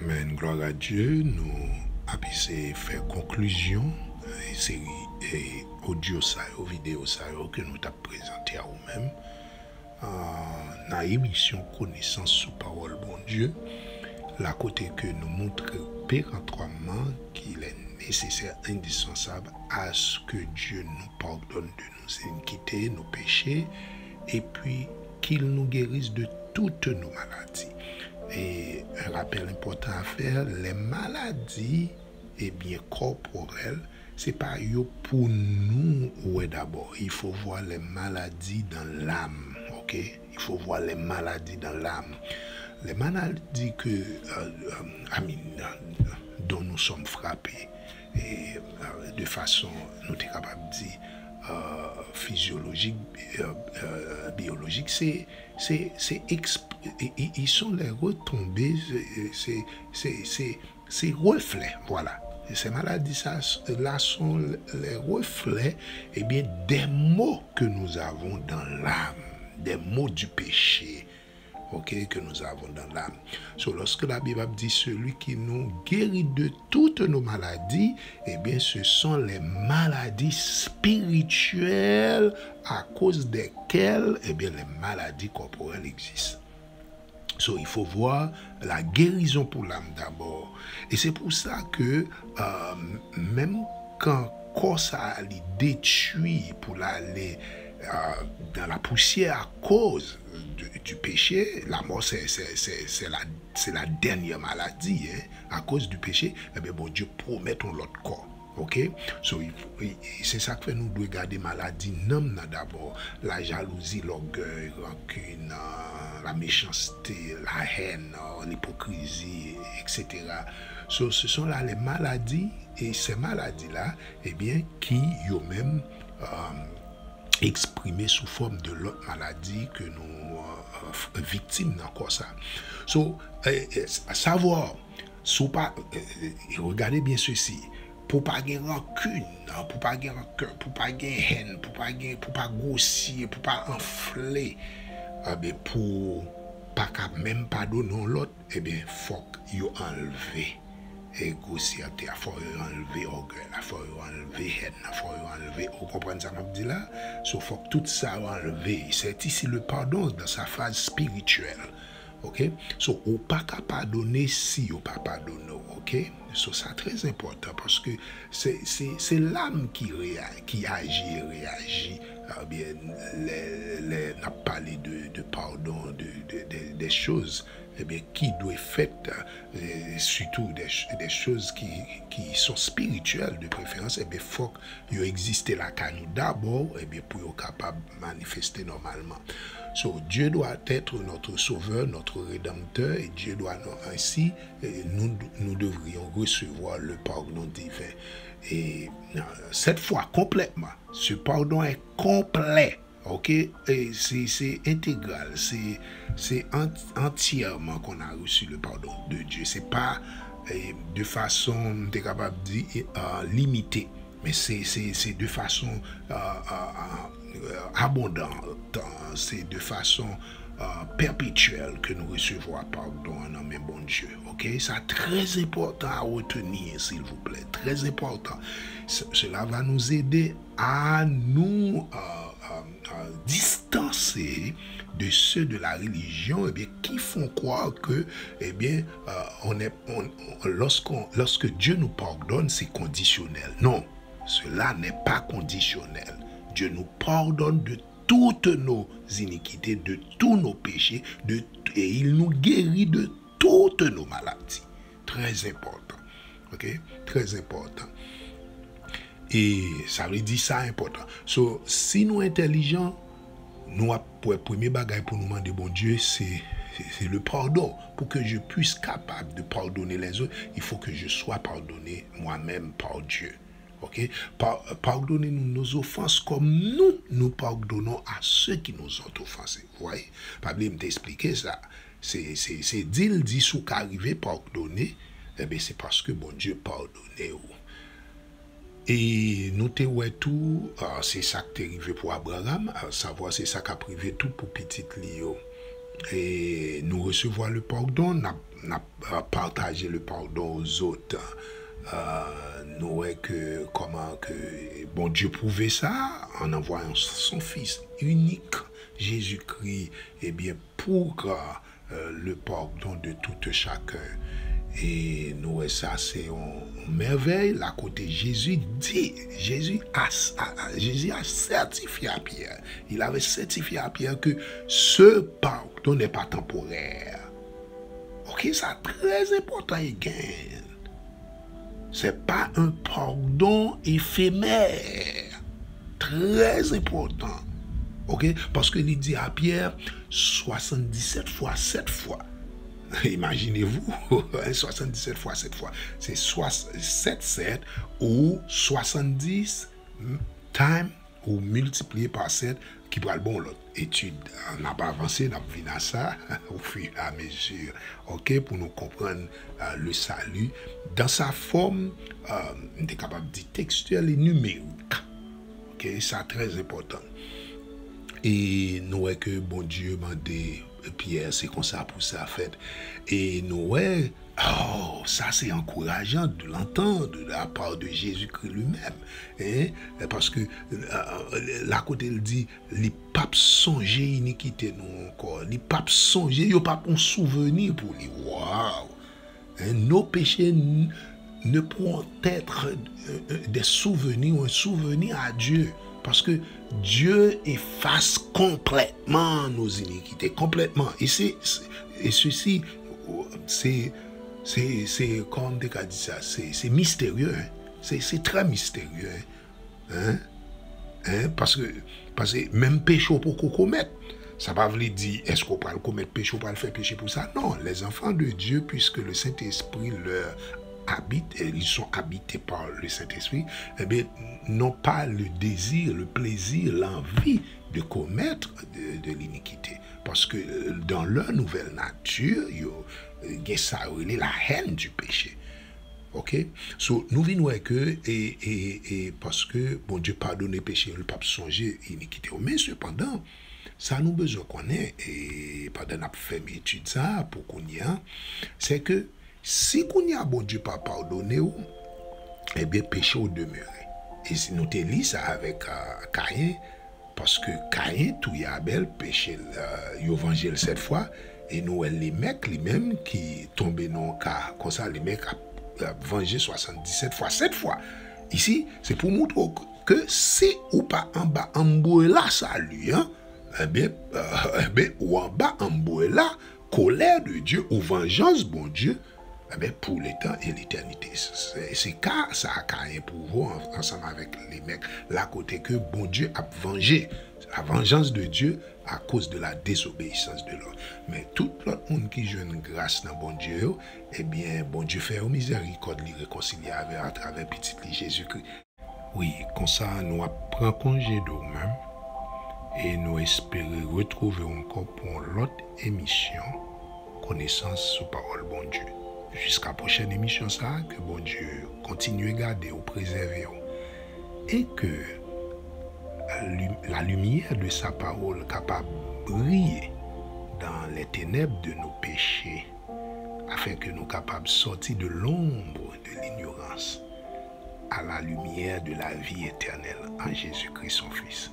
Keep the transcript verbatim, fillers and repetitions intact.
Amen, gloire à Dieu. Nou ap eseye fè konklizyon e seri e odyo sa yo, videyo sa yo ke nou t ap prezante a ou menm. Ah, nan emisyon Konesans sou Pawòl Bondye, la kote ke nou montre peratròmman qu'il est nécessaire, indispensable, à ce que Dieu nous pardonne de nos iniquités, nos péchés, et puis qu'il nous guérisse de toutes nos maladies. E yon rapèl enpòtan a fè, lè maladi, ebyen, kòporèl, se pa yo pou nou wè dabò. Il faut voir les maladies dans l'âme, ok? Il faut voir les maladies dans l'âme. Les maladies que, euh, euh, I mean, euh, dont nous sommes frappés, et, euh, de façon, nou te kapab di, euh, fizyolojik, euh, euh, biyolojik, se, se, se eksp-, i, i, ils sont les retombées, se, se, se, se, se reflè, voilà. Ces maladies là sont les reflets, eh bien, des maux que nous avons dans l'âme, des maux du péché, ok, que nous avons dans l'âme. So, lorsque la Bible dit celui qui nous guérit de toutes nos maladies, eh bien, ce sont les maladies spirituelles à cause desquelles, eh bien, les maladies corporelles existent. So, il faut voir la guérison pour l'âme d'abord. Et c'est pour ça que, euh, menm kan kò sa a li detwi pou l ale, euh, dans la poussière à cause du, du péché, la mort, c'est, c'est, c'est, c'est la, c'est la dernière maladie, hein, à cause du péché, eh bien, Bondye pwomèt yon lòt kò. Ok? So, i, i, i, se sa k fè nou dwe gade maladi nanm nan dabò. La jalouzi, lògèy, rankin, euh, la mechanste, la hèn, euh, lipokrizi, et cetera. So, ce sont là les maladies, et ces maladies-là, eh bien, qui, yo menm, euh, eksprime sou fòm de lòt maladi ke nou, euh, euh, viktim nan kò sa. So, eh, eh, savoir, si w pa, eh, eh, regardez bien ceci, pou pa gen rankin, pou pa gen rankè, pou pa gen hèn, pou pa gen, pou pa gwosye, pou pa anfle, eh ben, pou pa ka menm padone yon lòt, eh ben, fòk yo anlve e gwosyète a, fò yo anlve ògèy la, fò yo anlve hèn nan, fò yo anlve, ou konprann sa m ap di la? So, fòk tout sa yo anlve. C'est ici le pardon dans sa phase spirituelle. Ok? So, ou pa ka padone si yo pa padone w, ok? So, sa trè enpòtan paske se, se, se lam ki rea-, ki aji e reyaji, ebyen, lè, lè n ap pale de, de padon, de, de, de, de choz, ebyen, ki dwe fèt, e sitou de ch-, de choz ki, ki sont spirituelles de préférence, ebyen, fòk yo egziste lakay nou dabò, ebyen, pou yo kapab manifeste nòmalman. So, Dieu doit être notre sauveur, notre rédempteur, et Dieu doit nous, ainsi, eh, nous, nous devrions recevoir le pardon divin. Et, euh, cette fois, complètement, ce pardon est complet. Ok? E se, se entegral, se, se an-, antyèman qu'on a reçu le pardon de Dieu. Se pa, eh, de fason, m te kapab di, eh, limite, men se, se, se de fason, euh, euh, euh, abondante, se de fason, euh, perpétuelle ke nou resevwa padon an nan men Bondye. Ok? Sa trè enpòtan a retenir, silvouplè. Trè enpòtan. Ce-, cela va nous aider à nous, euh, euh, euh, distancer de ceux de la religion, eh bien, qui font croire que, eh bien, euh, on est, on, on, lorsqu'on, lorsque Dieu nous pardonne, c'est conditionnel. Non, cela n'est pas conditionnel. Dieu nous pardonne de toutes nos iniquités, de tous nos péchés, de, et il nous guérit de toutes nos maladies. Très important. Ok? Très important. E sa vle di sa enpòtan. So, si nou entèlijan, nou ap wè premye bagay pou nou mande Bondye, se, se, se le pardon. Pour que je puisse capable de pardonner les autres, il faut que je sois pardonné moi-même par Dieu. Ok? Pa-, pardonnez-nous nos offenses comme nous, nous pardonnons à ceux qui nous ont offensés. Vous voyez? Pa bliye m te eksplike sa. Se, se, se di l di si w ka rive padone, enben, se paske Bondye padone w. E nou te wè tou, ah, se sa k te rive pou Abraram, ah, savwa se sa k ap rive tou pou pitit li yo. E nou resevwa le pardon, n ap, n ap, euh, pataje le pardon aux autres. Euh, nou wè ke kòman ke Bondye pwouve sa an anvwayan son Fis inik, Jezikri, ebyen, pour, euh, le pardon de tout chacun. E nou wè sa se yon, yon mèvèy la kote Jezi di, Jezi a, a, a, Jezi a sètifye a Pyè, il avait certifié à Pierre que ce pardon n'est pas temporaire. Ok, sa trè enpòtan, again. Se pa un pardon éphémère. Trè enpòtan. Ok, paske li di a Pyè swasanndisèt fwa sèt fwa. Imaginez-vous, hein, swasanndisèt fwa sèt fwa. Se swa-, sèt sèt ou swasanndis time ou miltipliye pa sèt ki pral bon lòt etid. N ap avanse, n ap vin a sa au fur et à mesure, ok, pou nou konprann, euh, le salut dans sa forme, euh, m te kapab di textuelle et numérique. Ok, sa trè enpòtan. E nou wè ke Bondye mande Pyè, se konsa pou sa fèt. E nou wè, oh, sa se ankourajan de l'entendre de la part de Jésus-Christ lui-même. Hein? Paske, euh, la kote l di, li p ap sonje inikite nou ankò, li p ap sonje, yo p ap yon souvni pou li. Waw! Hein, nos péchés n-, ne pourront être, euh, euh, des souvenirs ou un souvenir à Dieu. Parce que Dieu efface complètement nos iniquités. Complètement. Et c'est, c'est, et ceci, c'est, c'est, c'est, comment on dit ça? C'est, c'est mystérieux, hein. C'est, c'est très mystérieux, hein. Hein? Hein? Paske, paske menm peche w poko komèt, sa pa vle di èske w pral komèt peche, w pral fè peche pou sa. Non, les enfants de Dieu, puisque le Saint-Esprit leur habite, et ils sont habités par le Saint-Esprit, eh bien, n'ont pas le désir, le plaisir, l'envie de commettre de, de l'iniquité. Paske, euh, dans leur nouvelle nature, yo, euh, gen sa yo rele la haine du péché. Ok? So, nou vin wè ke, e, e, e, paske Bondye padone peche yo, li p ap sonje inikite yo. Men, sepandan, sa nou bezwen konnen, e pandan n ap fèmen etid sa a pou kounye a, se ke si kounye a Bondye pa padone w, ebyen, peche w demere. E si nou te li sa avèk, euh, Kayen, paske Kayen touye Abèl, peche l, euh, yo vanje l sèt fwa, e nou wè Lemèk li menm ki tonbe nan yon ka konsa, Lemèk ap, ap vanje swasanndisèt fwa sèt fwa. Isi, se pou montre w ke si ou pa anba anbrela sali an, enben, euh, enben, ou anba anbrela colère de Dieu ou vengeance Bondye, enben, pour le temps et l'éternité. Se, se ka sa a Kayen pwouve w an-, ansanm avèk Lemèk, la kote ke Bondye ap vanje. La vengeance de Dieu à cause de la désobéissance de l'homme. Men tout lòt moun ki jwenn gras nan Bondye yo, ebyen, Bondye fè yo mizèrikòd, li rekonsilye avè yo atravè Pitit li Jezikri. Wi, konsa nou ap pran konje de w menm, e nou espere retwouve w ankò pou yon lòt emisyon Konesans sou Pawòl Bondye. Jiska pwochèn emisyon sa a, ke Bondye kontinye gade w, prezève w, e ke la lim-, la lumière de sa parole kapab briller dans les ténèbres de nos péchés, afin que nous capables sortir de l'ombre de l'ignorance à la lumière de la vie éternelle en Jésus-Christ, son Fils.